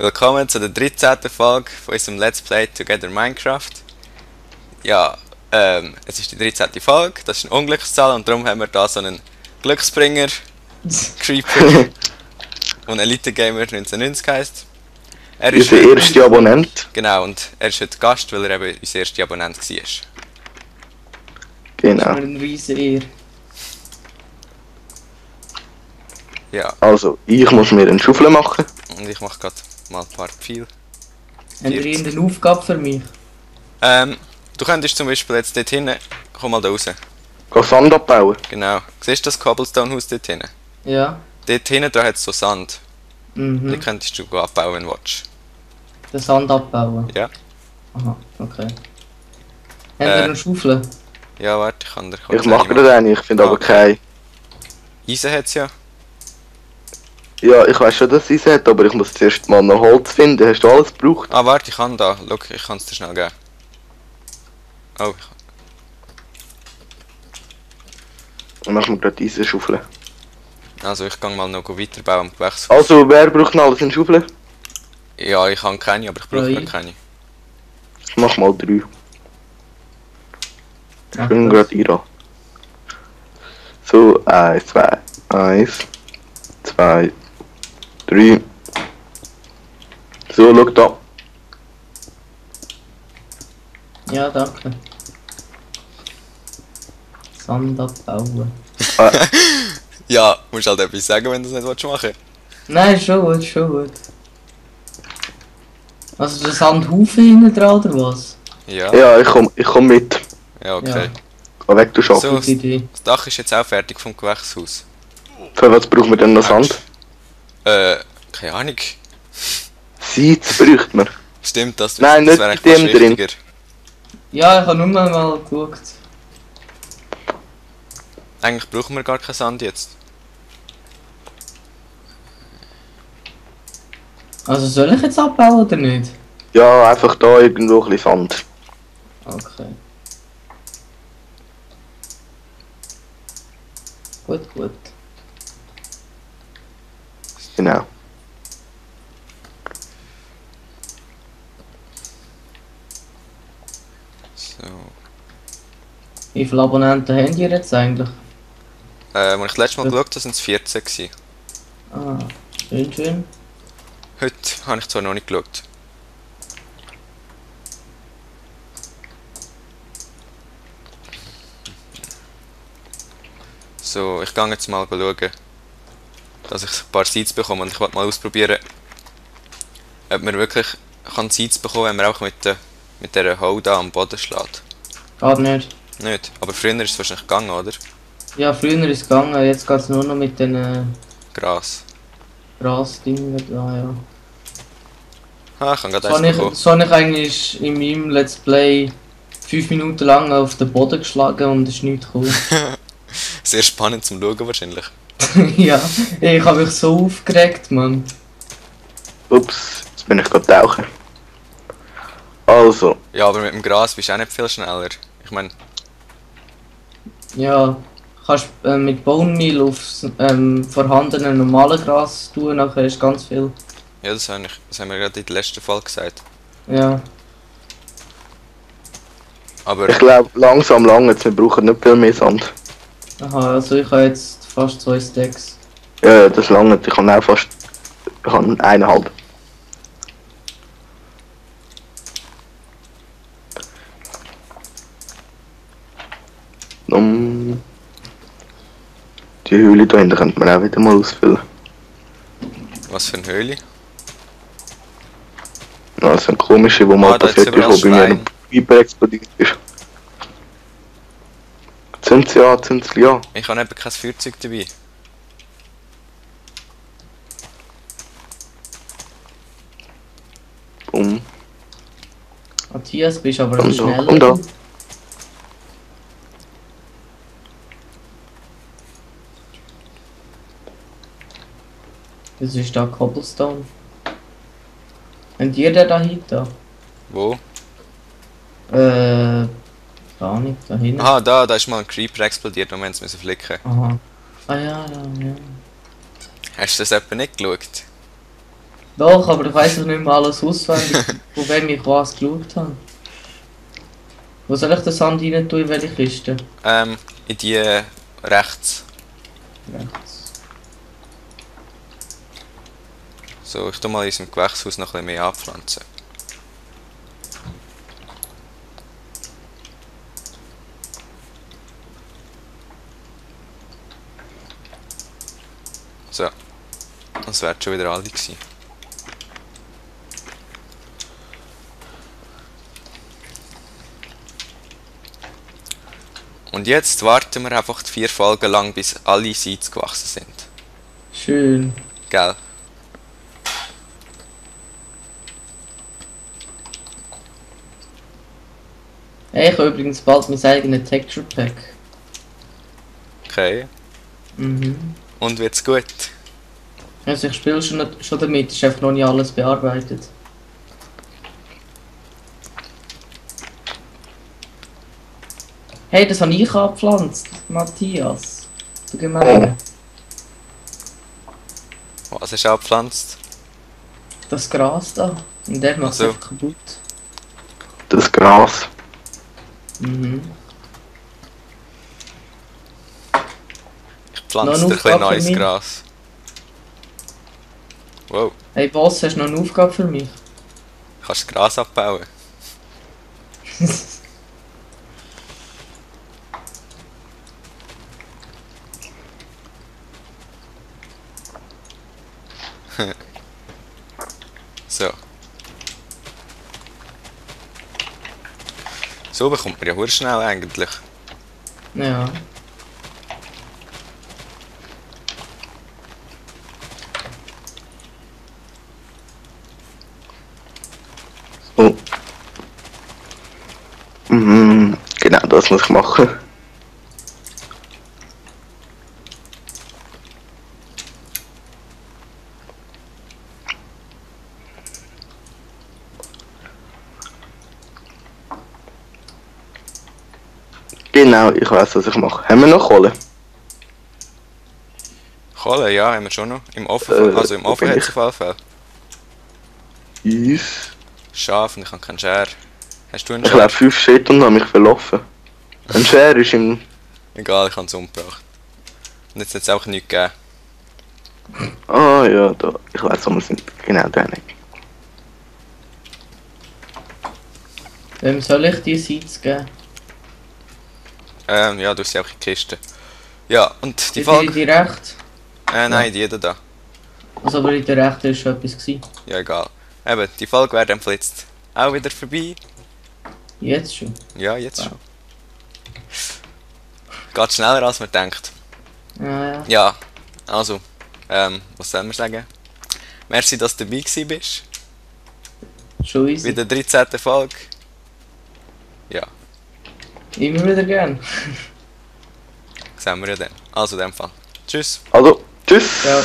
Willkommen zu der 13. Folge von unserem Let's Play Together Minecraft. Ja, es ist die 13. Folge, das ist eine Unglückszahl und darum haben wir da so einen Glücksbringer, Creeper, und Elite Gamer 1990 heisst. Er ist unser erster Abonnent. Genau, und er ist heute Gast, weil er eben unser erster Abonnent war. Genau. Das ist mir ein riesen Ehr. Ja, Also, ich muss mir eine Schaufel machen. und ich mache gerade mal ein paar Pfeile. Habt ihr irgendeine Aufgabe für mich? Du könntest zum Beispiel jetzt dort hinten, komm mal da raus. Geh Sand abbauen. Genau, siehst du das Cobblestone-Haus dort hinten? Ja. Dort hinten da hat es so Sand. Den Mhm. könntest du abbauen, wenn du willst. Den Sand abbauen. Ja. Aha, okay. Habt ihr eine Schaufel? Ja, warte, ich kann dir Ich mache gerade eine, ich finde aber Okay. keine. Eisen hat es ja. Ja, ich weiß schon, dass sie es hat, aber ich muss zuerst mal noch Holz finden. Hast du alles gebraucht? Ah, warte, ich kann da. Schau, ich kann es dir schnell geben. Oh, Dann machen wir gerade diese Schaufel. also ich kann mal noch weiterbauen am Gewächshaus. Also, wer braucht noch alles in Schaufel? Ja, ich habe keine, aber ich brauche Ja, noch keine. Ich mach mal 3. Ich Mach bin das. gerade rein. So, 1, 2. 1, 2, 3. So, schau da. Ja, danke. Sand abbauen. Ja, musst halt etwas sagen, wenn du das nicht machen willst. Nein, schon gut, schon gut. Also der Sandhaufen hinten dran oder was? Ja, Ja, ich komm mit. ja, okay. Geh weg, du Schaf. So, Gute Idee. das Dach ist jetzt auch fertig vom Gewächshaus. Für was brauchen wir denn noch Sand? Keine Ahnung. Seiz bräuchte man. Stimmt, das, Nein, das nicht wäre mit eigentlich dem fast drin. wichtiger. Ja, ich habe nur mal geschaut. Eigentlich brauchen wir gar keinen Sand jetzt. Also soll ich jetzt abbauen oder nicht? Ja, einfach da irgendwo ein bisschen Sand. Okay. Gut, gut. Genau. So. Wie viele Abonnenten habt ihr jetzt eigentlich? Als ich das letzte Mal geschaut habe, waren es 14 gewesen. Ah, schön, schön. Heute habe ich zwar noch nicht geschaut. So, ich gehe jetzt mal schauen, dass ich ein paar Seeds bekomme, und ich wollte mal ausprobieren, ob man wirklich kann Seeds bekommen kann, wenn man auch mit dieser Hole da am Boden schlägt. Geht nicht. Nicht, aber früher ist es wahrscheinlich gegangen, oder? Ja, früher ist es gegangen, jetzt geht es nur noch mit den Gras. Grasdingen da, ja. Ah, ich habe gerade So eins habe bekommen. ich, so habe ich eigentlich in meinem Let's Play 5 Minuten lang auf den Boden geschlagen und es ist nichts gekommen. Sehr spannend zum Schauen wahrscheinlich. Ja, ich habe mich so aufgeregt, Mann. Ups, jetzt bin ich gerade tauchen. Also, Ja, aber mit dem Gras bist du auch nicht viel schneller. Ich meine, Ja, kannst mit Bone Meal aufs vorhandene normale Gras tun, nachher ist ganz viel. ja, das haben wir gerade in der letzten Folge gesagt. Ja, Aber ich glaube langsam jetzt, wir brauchen nicht viel mehr Sand. aha, also ich habe jetzt fast 2 Stacks. Ja, das lange. Ich habe auch fast. Ich habe 1,5. Die Höhle da hinten könnte man auch wieder mal ausfüllen. was für eine Höhle? Das sind komische, wo mal Ah, da hat's passiert ist, überall wo bei mir Schweine. ein Piper explodiert ist. Sind sie ja. Ich habe eben kein Feuerzeug dabei. Bumm. Matthias, bist aber Komm ein da, schneller. komm da. Das ist da Cobblestone. Und ihr der da hinten? Wo? Gar nicht, da hinten. Aha, da ist mal ein Creeper explodiert, und wir mussten es flicken. Aha. Ah ja, ja, ja. Hast du das etwa nicht geschaut? Doch, aber ich weiß noch nicht mehr alles auswendig, von wem ich was geschaut habe. Wo soll ich den Sand rein tun, in welche Kiste? In die rechts. Rechts. So, ich tu mal in unserem Gewächshaus noch ein bisschen mehr anpflanzen. So. Das wäre schon wieder alle gewesen. Und jetzt warten wir einfach 4 Folgen lang, bis alle Seeds gewachsen sind. Schön. Gell? Hey, ich habe übrigens bald mein eigenes Texture Pack. Okay. Mhm. Und wird's gut? Also ich spiele schon damit, ist einfach noch nicht alles bearbeitet. Hey, das habe ich angepflanzt, Matthias. Du Gemeine. Was hast du angepflanzt? Das Gras da. Und der macht es Ach so. einfach kaputt. Das Gras. Mhm. Ich pflanze Noch dir eine ein bisschen Aufgabe neues für mich? Gras. Wow, Hey Boss, hast du noch eine Aufgabe für mich? kannst du das Gras abbauen? So. So bekommt man ja hure schnell eigentlich. Ja. So. Genau, das muss ich machen. Genau, ich weiß, was ich mache. Haben wir noch Kohle? Kohle, ja, haben wir schon noch. Im Ofen, also im wo Ofen bin hat ich? es auf jeden Fall. Yes. Schaf und ich habe keinen Scher. Hast du einen Ich Scher? glaube 5 Schritte und habe mich verlaufen. Ein Scher ist im... Egal, ich habe es umgebracht. Und jetzt hat es auch nichts gegeben. Ah ja, da. Ich weiß, wo wir sind. Genau, da nicht. Wem soll ich die Seeds geben? Ja, du hast sie auch in die Kiste. Ja, und die In Folge... die rechts? Nein, die da. Also aber in der rechten ist schon etwas gewesen. Ja, egal. Eben, die Folge wäre dann jetzt auch wieder vorbei. Jetzt schon. Ja, jetzt schon. Geht schneller als man denkt. Ja. Ja, also, was soll man sagen? Merci, dass du dabei gewesen bist. Schon easy. Bei der 13. Folge. Ja, Immer wieder gern. sehen wir ja dann. Also, in dem Fall. Tschüss. Also, tschüss! Ja.